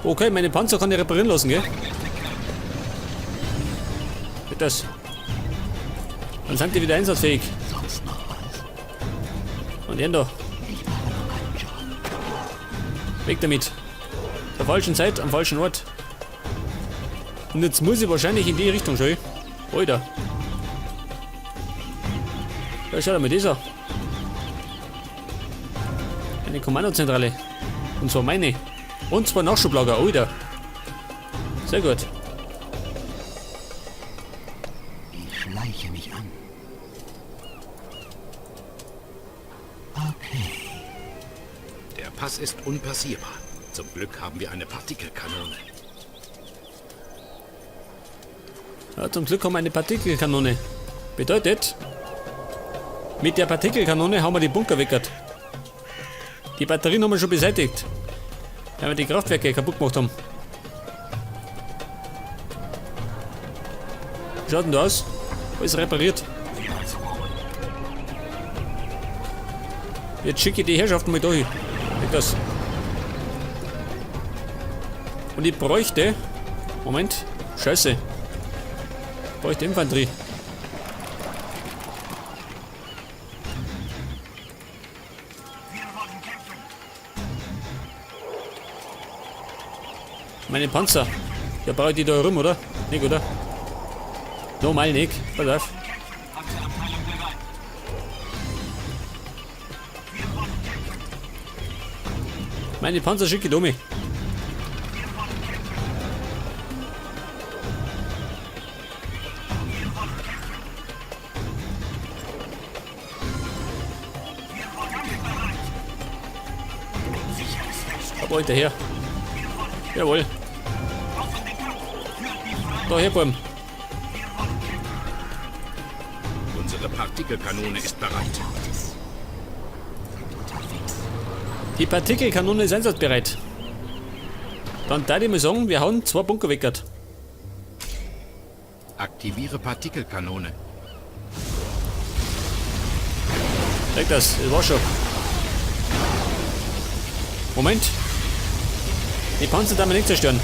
Okay, meine Panzer kann ich reparieren lassen, gell? Geht das? Dann sind die wieder einsatzfähig. Sonst noch was? Und den da. Ich mache noch einen Job. Weg damit. Zur falschen Zeit, am falschen Ort. Und jetzt muss ich wahrscheinlich in die Richtung schon. Alter. Ja, schau dir mal das an. Eine Kommandozentrale. Und zwar meine. Und zwar Nachschublager, Alter. Sehr gut. Ich schleiche mich an. Okay. Der Pass ist unpassierbar. Zum Glück haben wir eine Partikelkanone. Ja, zum Glück haben wir eine Partikelkanone. Bedeutet, mit der Partikelkanone haben wir die Bunker weggert. Die Batterien haben wir schon beseitigt. Weil wir die Kraftwerke kaputt gemacht haben. Wie schaut denn da aus? Alles repariert. Jetzt schicke ich die Herrschaften mal da hin. Weg das. Und ich bräuchte... Moment. Scheiße. Ich bräuchte Infanterie. Meine Panzer. Ja, brauche ich die da rum, oder? Nicht, oder? Normal nicht. Pass auf. Meine Panzer schicke ich um. Aber hinterher. Jawohl. Da her, Burm. Unsere Partikelkanone ist bereit. Die Partikelkanone ist einsatzbereit. Dann darf ich mal sagen, wir hauen 2 Bunker weg. Aktiviere Partikelkanone. Weg das, das war schon. Moment. Die Panzer darf man nicht zerstören.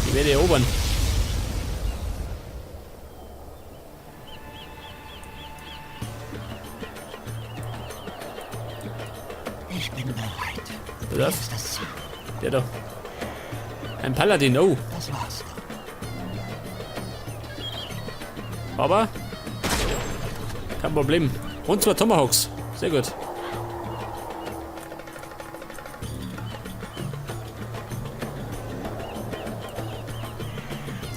Die werde ich erobern. Ich bin bereit. Pass Wer auf. ist das Ziel? Der da. Ein Paladin, oh. Das war's. Aber kein Problem. Und 2 Tomahawks. Sehr gut.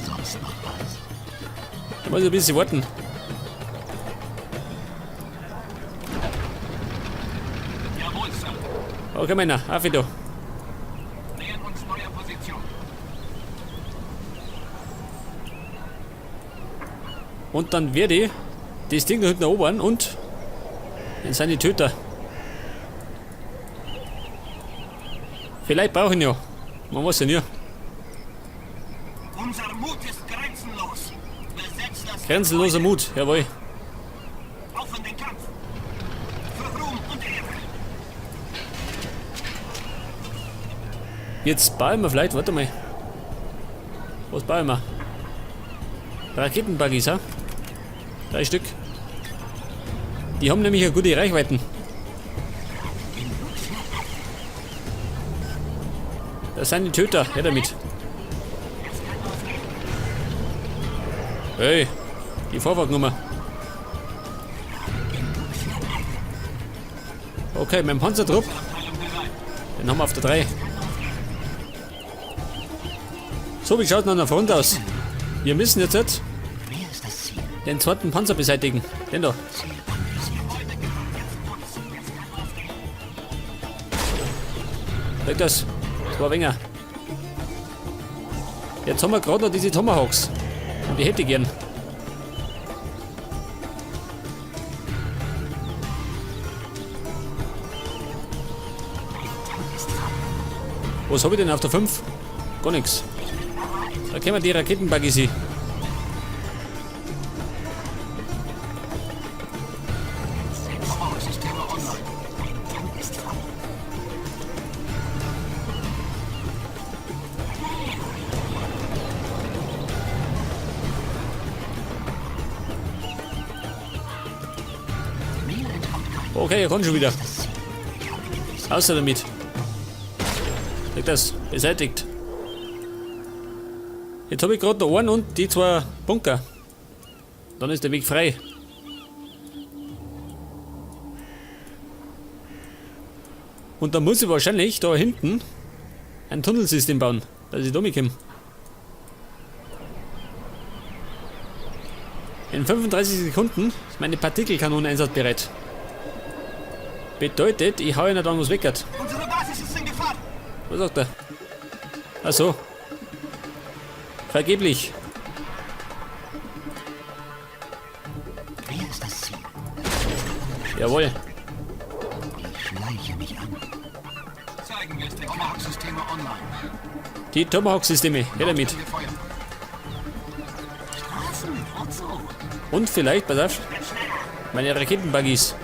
Sonst noch was? Da muss ich ein bisschen warten. Jawohl, Sir. Okay, Männer, auf wieder. Nähern uns neuer Position. Und dann werde ich das Ding da hinten erobern und dann sind die Töter. Vielleicht brauche ich ihn ja. Man weiß ja nie. Unser Mut ist grenzenlos. Besetzt das Grenzenloser Mut, jawohl. Auf in den Kampf. Für Ruhm und Ehre. Jetzt bauen wir vielleicht, warte mal. Was bauen wir? Raketenbuggies, ha? 3 Stück. Die haben nämlich eine gute Reichweiten. Das sind die Töter, her damit. Hey, die Vorfahrtnummer. Okay, mein Panzertrupp. Den haben wir auf der 3. So, wie schaut denn an der Front aus? Wir müssen jetzt den zweiten Panzer beseitigen. Den da. Weg das. Das war Wenger. Jetzt haben wir gerade noch diese Tomahawks. Und die hätte ich gern. Was hab ich denn auf der 5? Gar nix. Da können wir die Raketenbuggies hin. Okay, er kommt schon wieder. Das Ziel. Ich habe den Visier. Außer damit. Leg das. Beseitigt. Jetzt habe ich gerade noch einen und die zwei Bunker. Dann ist der Weg frei. Und dann muss ich wahrscheinlich da hinten ein Tunnelsystem bauen, dass ich da mitkomme. In 35 Sekunden ist meine Partikelkanone einsatzbereit. Bedeutet, ich hau ihn dann, was weckert. Unsere Basis ist in Gefahr. Was sagt er? Ach so. Vergeblich. Wer ist das Ziel? Jawohl. Ich schleiche mich an. Zeigen wir es den Tomahawk-Systeme online. Die Tomahawk-Systeme. Her damit. Gefeuert. Straßen, Otzo. Und vielleicht, pass auf, meine Raketenbuggies.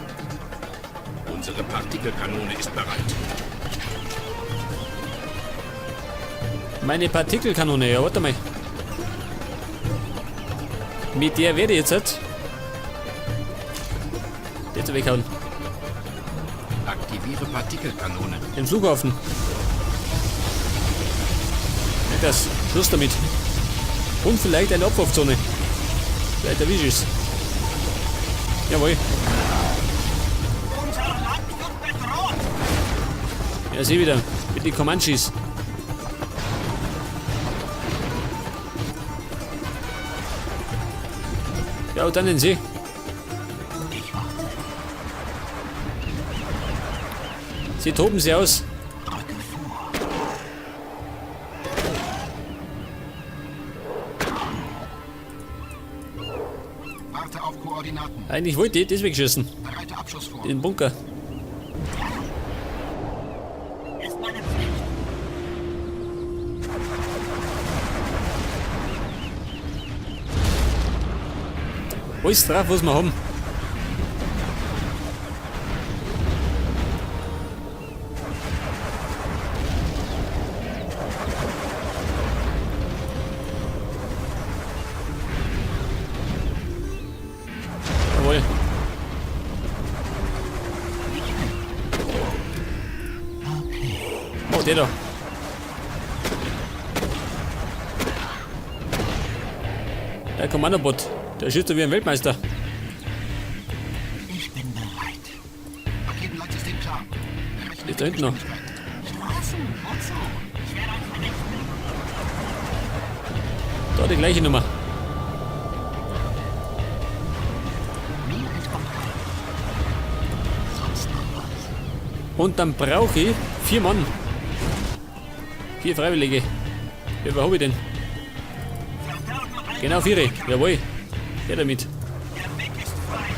Unsere Partikelkanone ist bereit. Meine Partikelkanone, ja, warte mal. Mit der werde ich jetzt halt jetzt weghauen. Aktiviere Partikelkanone. Den Flughafen. Nicht das. Schluss damit. Und vielleicht eine Abwurfzone. Vielleicht erwische ich's. Jawohl. Unser Land wird bedroht. Ja, sieh wieder. Mit den Comanches. Ja, und dann den See. Ich warte. Sie toben sie aus. Rücke vor. Warte auf Koordinaten. Eigentlich wollte ich das wegschießen. Bereite Abschuss vor. Den Bunker. Ist meine Pflicht. Alles drauf, was wir haben. Jawohl. Oh, der da. Der Kommandobot. Der schießt doch wie ein Weltmeister. Ich bin bereit. Raketenleitsystem klar. Berechne Ist da hinten noch. Straßen, Otzo. Ich werde euch vernichten. Da die gleiche Nummer. Mir entkommt keiner. Sonst noch was. Und dann brauche ich 4 Mann. 4 Freiwillige. Wie viel hab ich denn? Genau 4. Jawohl. Her damit. Der Weg ist frei.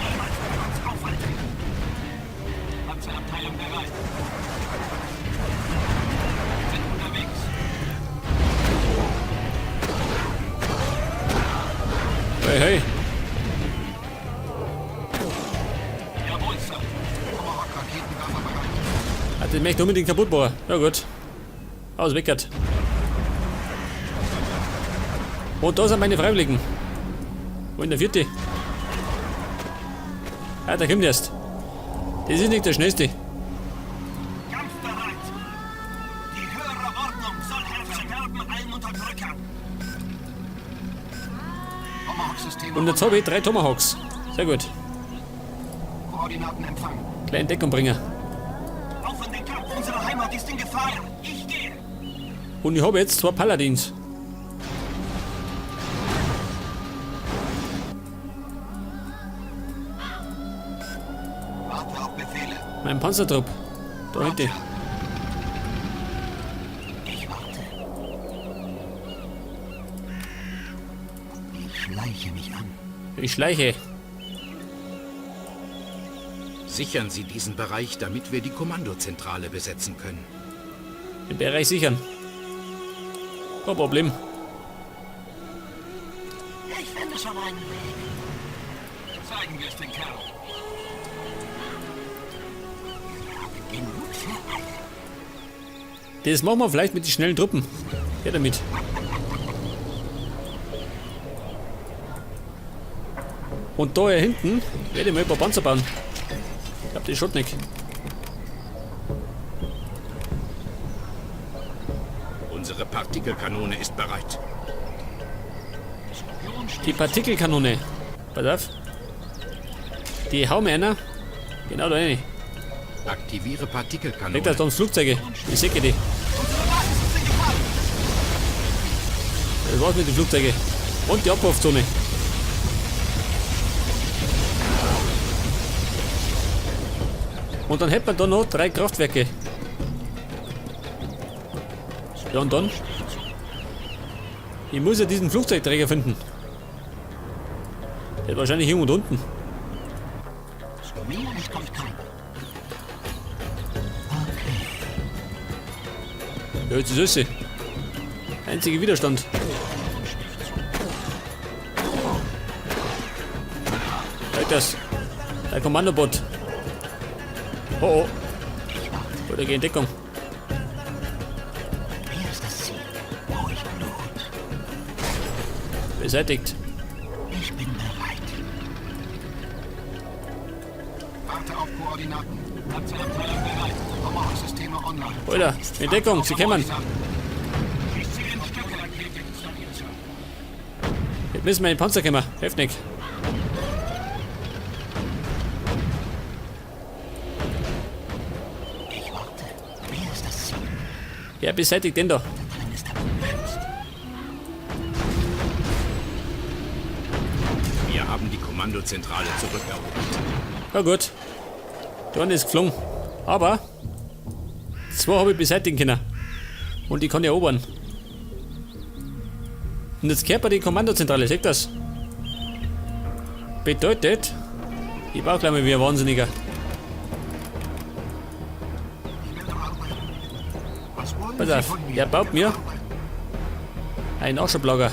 Niemand kann uns aufhalten. Panzerabteilung bereit. Sind unterwegs. Hey, hey. Jawohl, Sir. Tomahawk-Raketenwerfer bereit. Hat den möchte unbedingt kaputt machen. Ja gut. Aus, weckert. Und da sind meine Freiwilligen. Wo ist der vierte? Ah, der kommt erst. Das ist nicht der schnellste. Kampfbereit. Die höhere Ordnung soll herrschen. Verderben allen Unterdrückern. Tomahawk-System Und jetzt habe ich 3 Tomahawks. Sehr gut. Koordinaten empfangen. Kleinen Deckungbringer. Auf in den Kampf. Unsere Heimat ist in Gefahr. Ich gehe. Und ich habe jetzt 2 Paladins. Warte auf Befehle. Mein Panzertrupp. Da hinten. Ich warte. Ich schleiche mich an. Ich schleiche. Sichern Sie diesen Bereich, damit wir die Kommandozentrale besetzen können. Den Bereich sichern. Kein Problem. Ich finde schon einen Weg. Zeigen wir es den Kerl. Wir haben genug für alle. Das machen wir vielleicht mit den schnellen Truppen. Her damit. Und da hier hinten werde ich mal ein paar Panzer bauen. Ich glaub, das schaut nicht. Unsere Partikelkanone ist bereit. Die Partikelkanone. Pass auf. Die hauen wir einer. Genau da rein. Aktiviere Partikelkanone. Legt das da ums Flugzeuge. Ich sehe die. Das war's mit den Flugzeugen. Und die Abwurfzone. Und dann hätte man da noch 3 Kraftwerke. Ja, und dann? Ich muss ja diesen Flugzeugträger finden. Der ist wahrscheinlich irgendwo unten. Mir entkommt keiner. Ja, jetzt ist es. Einziger Widerstand. Halt das. Der Kommandobot. Oh oh. Oder geh in Deckung. Wer ist das Ziel? Wo ich Blut. Beseitigt. Ich bin bereit. Warte auf Koordinaten. Panzerabteilung bereit. Tomahawk-Systeme online. Alter, in Deckung, sie kommen. Schießt sie in Stücke. Rakete installiert, Sir. Jetzt müssen wir in den Panzer kommen. Hilft nicht. Ich warte. Wer ist das Ziel? Ja, beseitigt den da. Der Mann ist beschützt. Wir haben die Kommandozentrale zurückerobert. Ja gut. Der eine ist geflogen. Aber 2 habe ich beseitigen können. Und die kann ich erobern. Und jetzt kehrt bei die Kommandozentrale, seht das? Bedeutet, ich baue gleich mal wie ein Wahnsinniger. Pass auf, der baut mir einen Nachschublager.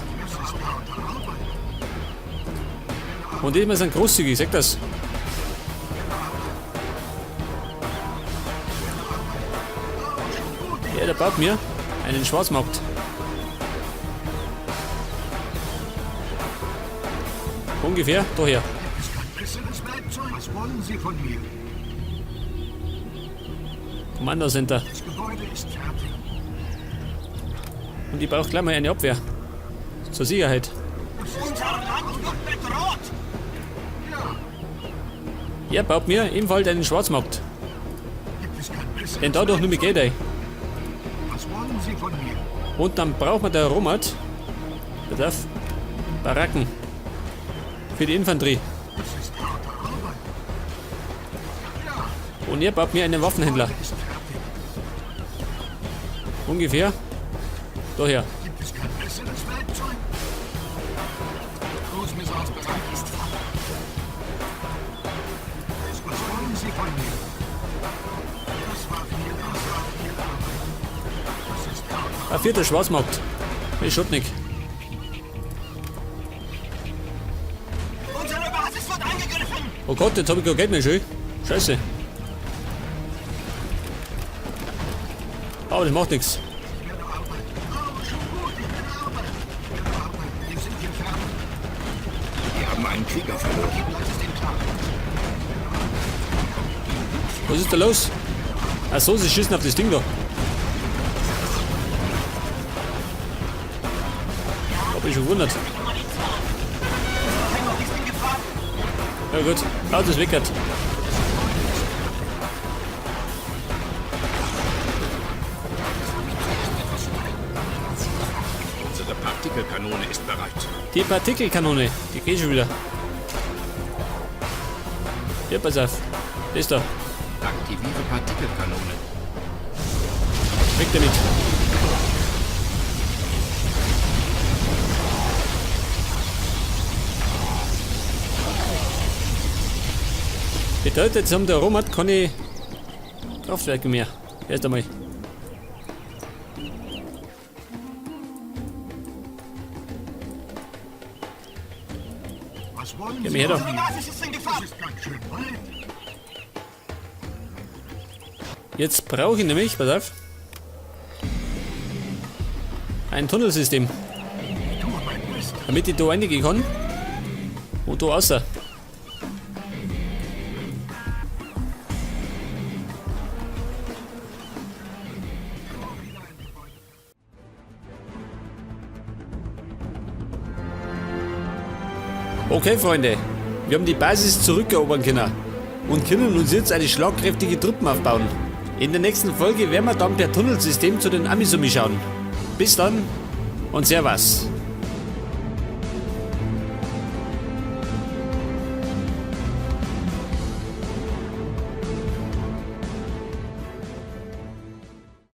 Und diesmal sind großzügig, seht das? Ja, der baut mir einen Schwarzmarkt. Ungefähr daher. Was wollen Sie von mir? Kommandocenter. Das Gebäude ist fertig. Und ich brauche gleich mal eine Abwehr. Zur Sicherheit. Unser Land wird bedroht. Er baut mir ebenfalls einen Schwarzmarkt. Gibt es kein besseres Denn dadurch nehme ich Geld ein. Was wollen Sie von mir? Und dann braucht man der Romat. Bedarf. Baracken. Für die Infanterie. Das ist harte Arbeit. Ja. Und ihr baut mir einen Waffenhändler. Ist fertig. Ungefähr. Daher. Gibt es kein besseres Werkzeug? Cruise Missiles bereit. Ist voll. Was wollen Sie von mir? Das war viel, das war viel Arbeit. Das ist harte Ein vierter Schwarzmarkt. Ist Schuttnik. Unsere Basis wird angegriffen! Oh Gott, jetzt hab ich kein Geld mehr, schön. Scheiße. Aber das macht nichts. Wir haben einen Krieger verloren. Was ist da los? Ach so, sie schießen auf das Ding da. Hab ich schon gewundert. Ja gut, Auto ist weggehört. Unsere Partikelkanone ist bereit. Die Partikelkanone, die geht schon wieder. Ja, pass auf. Das da. Aktiviere Partikelkanone. Weg damit. Bedeutet, jetzt haben der Romat keine Kraftwerke mehr. Erst einmal. Was wollen Geh Sie mir her da. von mir? Das ist ganz schön weit. Jetzt brauche ich nämlich, pass auf, ein Tunnelsystem. Ich tue mein Bestes. Damit ich da reingehen kann und da raus. Okay, Freunde, wir haben die Basis zurückerobern können und können uns jetzt eine schlagkräftige Truppen aufbauen. In der nächsten Folge werden wir dann per Tunnelsystem zu den Amisumi schauen. Bis dann und Servus.